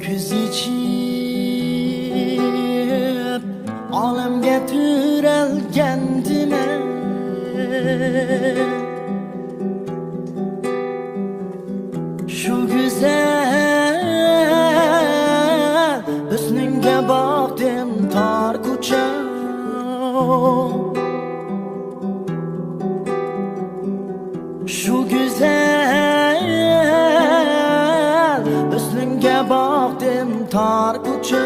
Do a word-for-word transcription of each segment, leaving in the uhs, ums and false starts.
كۆز ئېچىپ ئالەمگە تۆرەلگەندىمەن، شۇ گۈزەل ھۆسنۈڭگە باقتىم تار كوچا. شۇ گۈزەل ھۆسنۈڭگە باقتىم تار كوچا.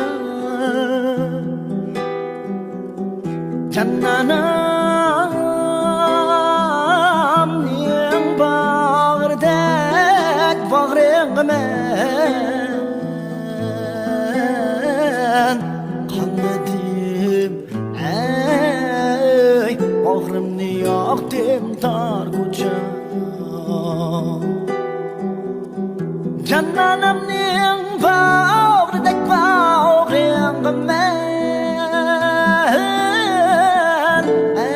جانانامنىڭ باغرىدەك باغرىڭغا مەن قانمىدىم. ئەي، باغرىمنى ياقتىم تار كوچا. جانانامنىڭ باغرىدەك باغرىڭغا مەن، ئەي،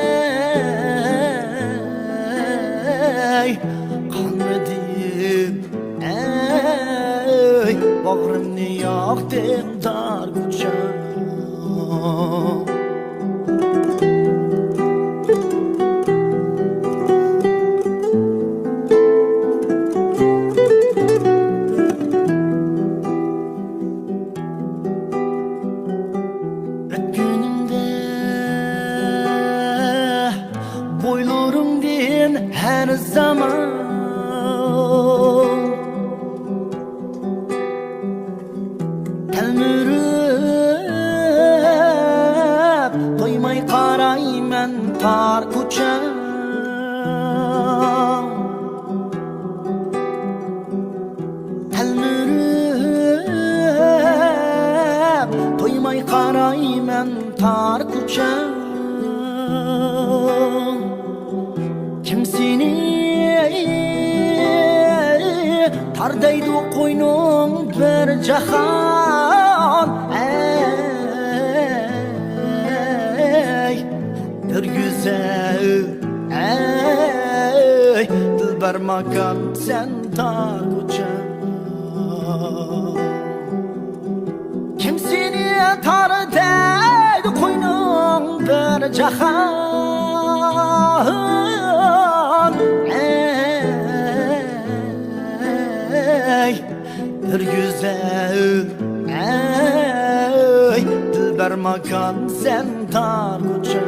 قانمىدىم. ئەي، باغرىمنى ياقتىم تار كوچا. ئۆتكىنىمدە بويلىرىڭدىن ھەر زامان تەلمۈرۈپ تويماي قارايمەن تار كوچا. تەلمۈرۈپ تويماي قارايمەن تار كوچا. كىم سېنى تار دەيدۇ قوينۇڭ بىر جاھان. ئەي، بىر گۈزەل، ئەي، دىلبەر ماكان سەن تار كوچا. كىم سېنى تار دەيدۇ قوينۇڭ بىر جاھان. ئەي، بىر گۈزەل، ئەي، دىلبەر ماكان سەن تار كوچا.